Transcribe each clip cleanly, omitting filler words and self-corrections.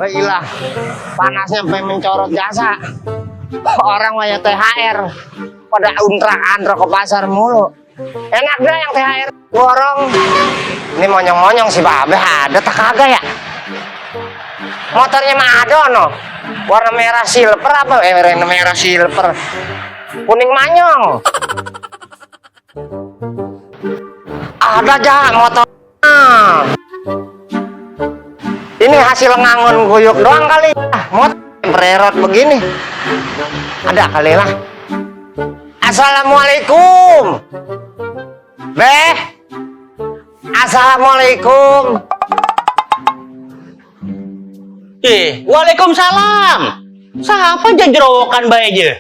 Baiklah, panasnya sampai mencorot jasa. Orang banyak THR, pada untra-antra ke pasar mulu. Enak dah yang THR borong. Ini monyong-monyong si Babe ada tak kagak ya? Motornya mah ada no. Warna merah silver apa? Warna merah silver. Kuning manyong. Ada aja motor. Ini hasil ngangon guyuk doang kali. Motor bererot begini. Ada kali lah. Assalamualaikum. Beh. Assalamualaikum. Waalaikumsalam. Siapa jerowokan bae aja?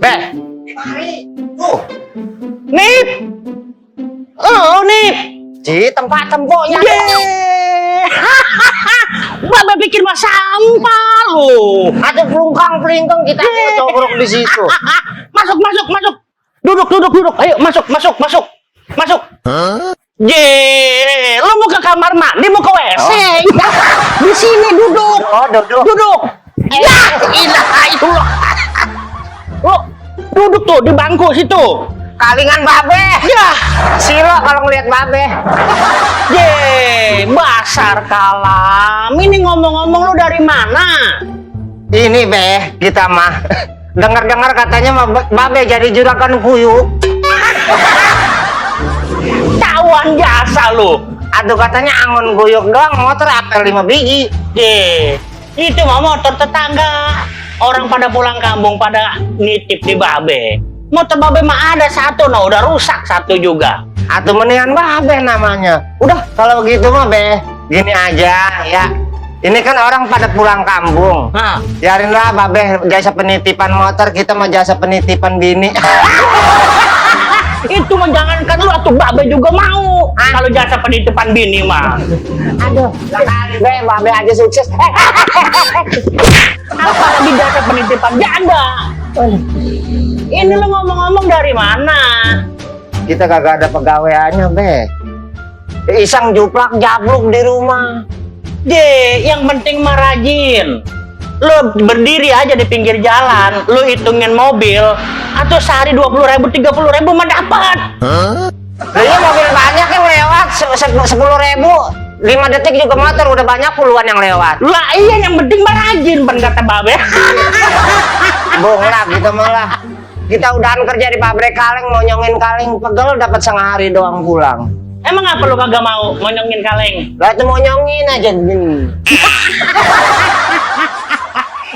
Beh. Nip. Oh, Nip. Di tempat tempoknya. Babe bikin mah sampah lo. Ada pelungkang-pelingkang kita cobrok di situ. Masuk. Duduk. Ayo, masuk. Lo mau ke kamar mandi, mau ke WC. Di sini duduk. Oh, duduk. Ya, ilah. Lo duduk tuh di bangku situ. Kalingan Babe. Ya, Silo kalau ngeliat Babe. Basar kalam. Ini ngomong-ngomong lu dari mana? Ini Beh, kita mah dengar-dengar katanya Babe jadi juragan kuyuk. Tawan jasa lu. Aduh katanya angon guyuk doang, motor apel 5 biji. Itu mah motor tetangga. Orang pada pulang kampung pada nitip di Babe. Motor Babe mah ada satu, nah udah rusak satu juga. Atau mendingan Babe namanya. Udah kalau begitu mah Beh, gini aja ya. Ini kan orang pada pulang kampung. Biarinlah Babe jasa penitipan motor, kita mah jasa penitipan bini. Itu mah jangankan lu atuh Babe juga mau. Kalau jasa penitipan bini mah. Aduh, kali Beh, Babe aja sukses. Apalagi jasa penitipan janda. Ini lu ngomong-ngomong dari mana? Kita kagak ada pegawaiannya Beh. Iseng juplak jabluk di rumah. Yang penting mah rajin. Lu berdiri aja di pinggir jalan, lu hitungin mobil, atau sehari 20.000, 30.000 mah dapat. Iya mobil banyak yang lewat 10.000, 5 detik juga motor udah banyak puluhan yang lewat. Lah iya, yang penting mah rajin, pan kata Babe. Bohong lah kita malah. Kita udahan kerja di pabrik kaleng, monyongin kaleng, pegel dapat sehari doang pulang. Emang apa lu kagak mau monyongin kaleng? Lah itu monyongin aja gini.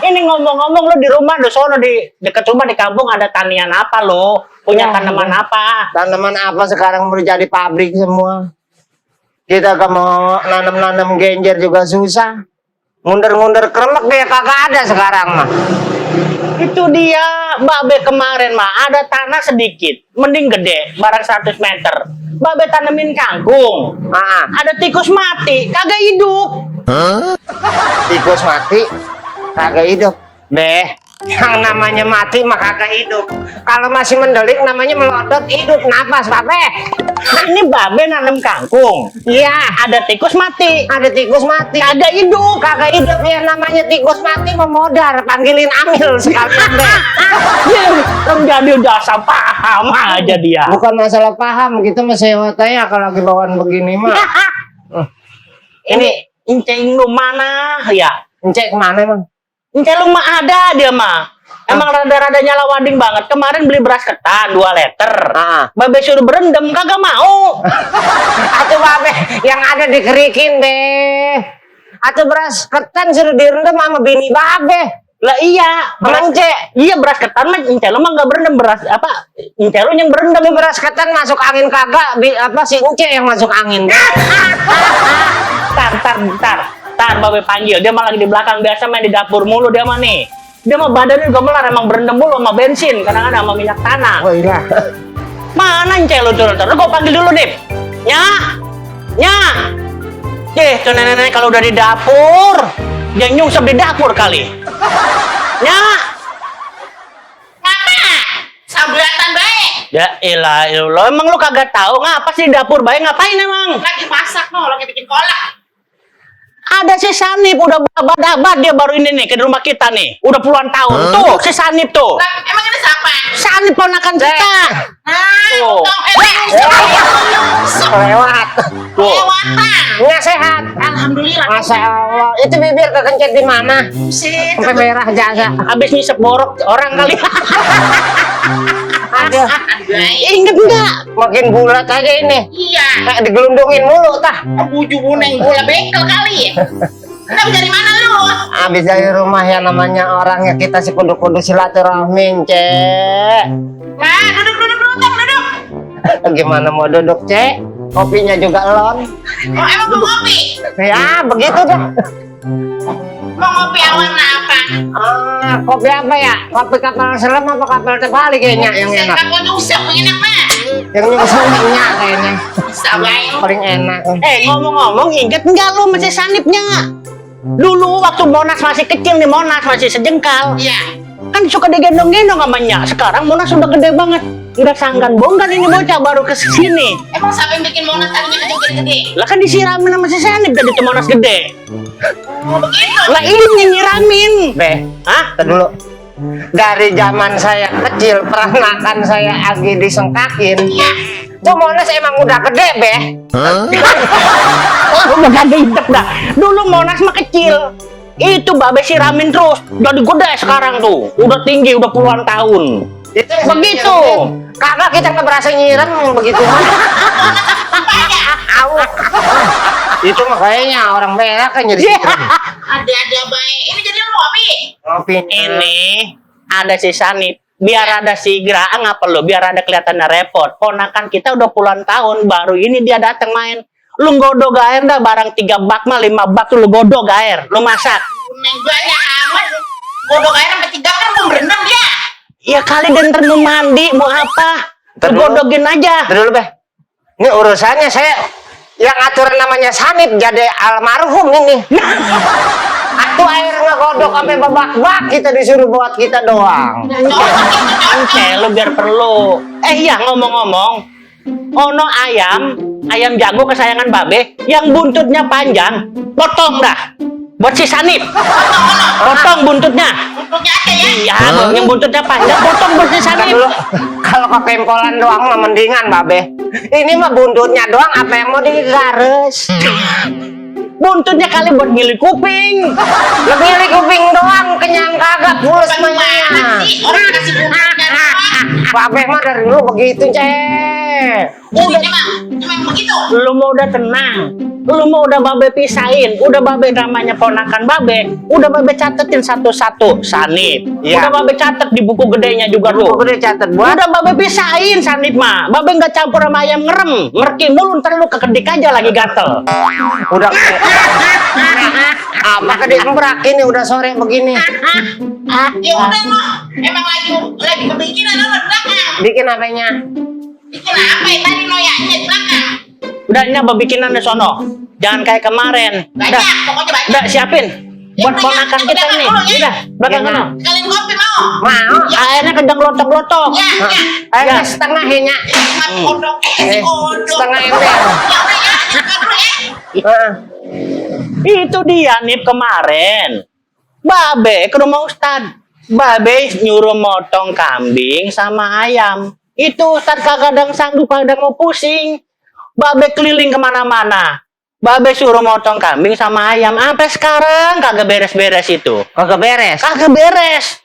Ini ngomong-ngomong lu di rumah, di sono di dekat rumah di kampung ada tanian apa lo? Punya tanaman apa? Tanaman apa sekarang udah jadi pabrik semua. Kita mau nanam-nanam genjer juga susah. Ngunder-ngunder kremek dia kagak ada sekarang mah. Itu dia Babe kemarin mah ada tanah sedikit, mending gede, barang 100 meter. Babe tanemin kangkung. Ada tikus mati, kagak hidup. Tikus mati, kagak hidup. Beh, yang namanya mati mah kagak hidup. Kalau masih mendelik namanya melodot, hidup napas Babe. Ini Babe nanam kangkung. Iya, Ada tikus mati. ada tikus mati. Kagak hidup. Kagak hidup ya, namanya tikus mati memodar, panggilin Amil sekalian Beh. Jadi jasa paham aja dia. Bukan masalah paham, kita masih tanya kalau lagi bawaan begini mah. Ini inceng lu mana ya? Cek kemana emang? Inceng lu mah ada dia mah. Emang rada-rada nyala wading banget. Kemarin beli beras ketan 2 liter. Babe suruh berendam kagak mau. Atuh Babe yang ada dikerikin Beh. Atuh beras ketan suruh direndam sama bini Babe. Lah iya, Emang Cek? Iya beras ketan mah inceng lu mah enggak berendam, beras apa? Inceng lu yang berendam. Beras ketan masuk angin kagak, apa si Uce yang masuk angin. Tar Babe panggil. Dia mah lagi di belakang, biasa main di dapur mulu dia mah nih. Dia mah badannya juga melar, emang berendam mulu sama bensin, kadang-kadang sama minyak tanah. Oh iya. Mana inceng lu turun? Gua panggil dulu, Dip. Nya. Tuh nenek-nenek kalau udah di dapur. Dia nyungsep di dapur kali. Nya. Apa? Sabratan baik. Ya elah, emang lu kagak tahu ngapa sih di dapur bae ngapain emang? Lagi masak no, lagi bikin kolak. Ada si Sanip udah abad-abad dia baru ini nih ke rumah kita nih. Udah puluhan tahun. Tuh, si Sanip tuh. Lah, emang ini siapa? Sanip ponakan kita. Tuh. Lewat. Tuh. Lewatan. Nggak sehat. Alhamdulillah. Masya Allah. Itu bibir kekencet di mana? Sip. Sampai merah jasa. Habis ngisep borok orang kali. Aduh. Ingat enggak? Makin bulat aja ini. Iya. Kayak digelundungin mulu tah. Buju buneng bola bekel kali. Tapi dari mana lu? Habis dari rumah ya namanya orangnya kita si kudu-kudu silaturahmi, Cek. Nah, duduk. Gimana mau duduk, Cek? Kopinya juga elon. Oh, emang mau ngopi? Ya, begitu dah. Mau ngopi warna apa? Kopi apa ya? Kopi kapal selam apa kapal tebali kayaknya yang enak? Kapal nyusap, enak mah. Yang nyusulnya kayaknya. Bisa baik. Paling enak. Ngomong-ngomong, inget enggak lu masih Sanipnya? Dulu waktu Monas masih kecil nih, Monas masih sejengkal. Iya. Kan suka digendong-gendong namanya. Sekarang Monas udah gede banget. Udah sanggan bongkar ini bocah baru ke sini. Emang siapa yang bikin Monas tadinya gede-gede? Lah kan disiramin sama si Sanip jadi tuh Monas gede. Oh, begitu. Lah ini yang nyiramin. Beh, Hah? tar dulu. Dari zaman saya kecil, peranakan saya lagi disengkakin. Iya. Tuh Monas emang udah gede, Beh. Udah kagak hidup dah. Dulu Monas mah kecil. Itu babe siramin terus. Jadi gede sekarang tuh. Udah tinggi, udah puluhan tahun. Itu Begitu. Kagak kita nggak berasa nyiram begitu mah. Au. Itu mah kayaknya orang merah kan jadi. Ada baik. Ini jadi lu ngopi. Ngopi Ini ada si Sanip. Biar ada si Graang apa lo? Biar ada kelihatannya repot. Ponakan kita udah puluhan tahun. Baru ini dia datang main. Lu godog air dah barang 3 bak mah 5 bak tuh lu godog air. Lu masak. Neng banyak amat. Godok air sampai 3 kan mau berenang dia. Ya kali dan ntar mau mandi, mau apa? Lu godogin aja. Dulu, Beh. Ini urusannya saya yang aturan namanya Sanip jadi almarhum ini. Atuh air ngegodok sampai babak-bak kita disuruh buat kita doang. Oke, lu biar perlu. Iya ngomong-ngomong, ono ayam jago kesayangan babe, yang buntutnya panjang, potong dah. Buat si Sanip. Potong buntutnya. Untungnya ada ya. Iya, yang buntutnya panjang, potong buat si Kan Sanip. dulu kalau kepempolan doang mah mendingan, Babe. Ini mah buntutnya doang apa yang mau digares? Buntutnya kali buat ngilik kuping. Lebih milih kuping doang, kenyang kagak pules Gimana mah. sih? Orang kasih buntutnya doang. Babe mah dari dulu begitu, Cek. Jadi emang begitu. Lu mau udah tenang. Lu mau udah babe pisahin. Udah babe namanya ponakan babe. Udah babe catetin satu-satu. Sanip. Iya. Udah babe catet di buku gedenya juga tuh. Buku gede catet buat. Udah babe pisahin Sanip mah. Babe nggak campur sama ayam ngerem. Ngerti mulu ntar lu kekedik aja lagi gatel. Udah. Apa kedembrak ini udah sore begini. Ya udah noh. Emang lagi kebikinan lo belakang. Bikin apanya? Bikin apa ya tadi noyaknya di belakang? Udah ini abah bikinan di sono. Jangan kayak kemarin. Banyak, pokoknya banyak. Udah siapin. Buat Ya, ponakan ya, kita udah, ini. dulu ya. Udah, belakang Iya, sono. Sekalian kopi mau? Mau. Airnya kencang lotok-lotok. Ya, ya. Ayo Ya. setengah ya. Mati kodok. Kodok. Setengah ember. Ya udah ya, jangan dulu ya. Heeh. Itu dia Nip kemarin. Babe ke rumah Ustad. Babe nyuruh motong kambing sama ayam. Itu Ustad kadang sanggup kadang mau pusing. Babe keliling kemana-mana. Babe suruh motong kambing sama ayam. Sampai sekarang kagak beres-beres itu. Kagak beres. Kagak beres.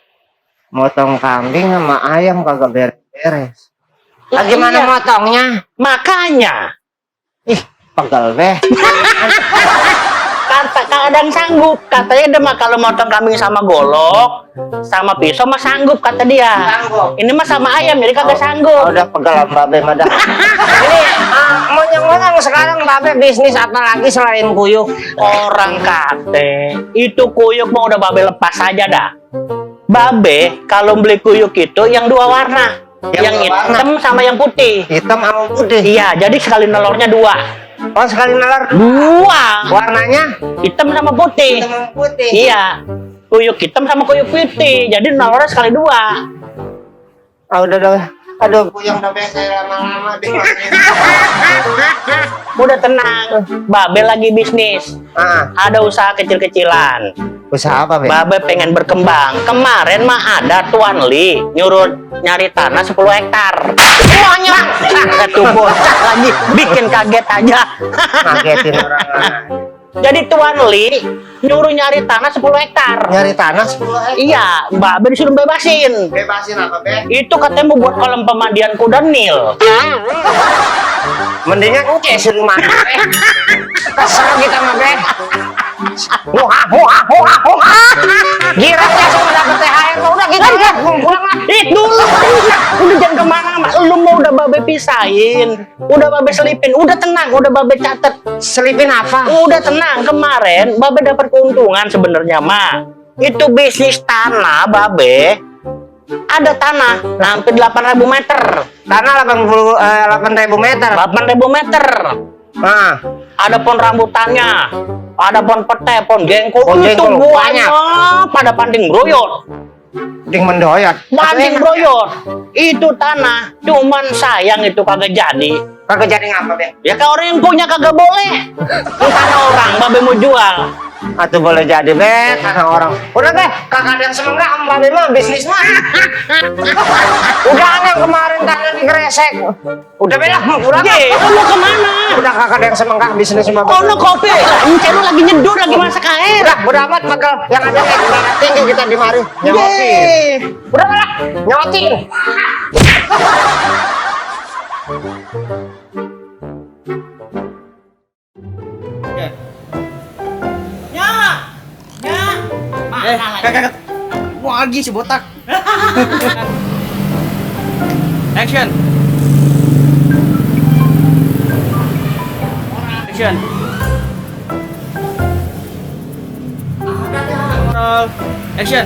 Motong kambing sama ayam kagak beres. Lah, Gimana iya. motongnya? Makanya. Ih, pegel Beh. Kata kadang sanggup. Katanya dia mah kalau motong kambing sama golok, sama pisau mah sanggup kata dia. Sanggup. Ini mah sama ayam jadi kagak sanggup. Udah pegel Babe mah dah. Ini monyong-monyong sekarang Babe bisnis apa lagi selain kuyuk? Orang kate itu kuyuk mau udah babe lepas aja dah. Babe kalau beli kuyuk itu yang 2 warna, Yang yang dua hitam sama yang putih. Hitam sama putih. Iya, jadi sekali nelornya 2. Oh, sekali nalar. Dua. Warnanya Hitam sama putih. hitam putih. Iya. Kuyuk hitam sama kuyuk putih. Jadi nalarnya sekali dua. Ah, udah. Aduh, puyeng udah biasa lama-lama deh. Udah tenang. Babe lagi bisnis. Ada usaha kecil-kecilan. Usaha apa, Be? Babe pengen berkembang. Kemarin mah ada Tuan Li nyuruh nyari tanah 10 hektar. Semuanya tuh bocah lagi bikin kaget aja. Ngagetin orang. Jadi Tuan Li nyuruh nyari tanah 10 hektar. Nyari tanah 10 hektar. Iya, Babe disuruh bebasin. Bebasin apa, Be? Itu katanya mau buat kolam pemandian kuda Nil. Mendingan Uce suruh mandi, Be. Kesel kita mah, Be. Wah. Girasnya semua dapet THR. Udah gitu ya, pulang lah. Dulu. Udah jangan kemana-mana. Lu mau udah Babe pisahin. Udah Babe selipin. Udah tenang. Udah Babe catet. Selipin apa? Udah tenang. Kemarin Babe dapat keuntungan sebenarnya mah. Itu bisnis tanah Babe. Ada tanah hampir 8.000 meter. Tanah 8.000 meter. 8.000 meter. Nah, Ada pohon rambutannya. Ada pohon pete, pohon jengkol. Pohon Itu jengkol, buahnya pada panding broyot. ding mendoyot. Banding broyot. Itu tanah. Cuman sayang itu kagak jadi. Kagak jadi ngapa, Be? Ya kalau orang yang punya kagak boleh. Itu tanah orang, Babe mau jual. Atau boleh jadi, Be, karena orang. Udah, Be, kagak ada yang semenggak sama Babe mah bisnis mah. Udah ada yang kemarin tanah digresek. Udah, Be lah, mau pulang. Ye, lu mau kemana? Udah kagak ada yang semenggak bisnis sama Babe. Oh, no kopi. Encen lu lagi nyedur, lagi masak air. Udah amat bakal yang ada nih darah tinggi kita di mari nyawatin. Ye. Udah lah, nyawatin. Kakak. Wah, lagi si botak. Action. Action. Action.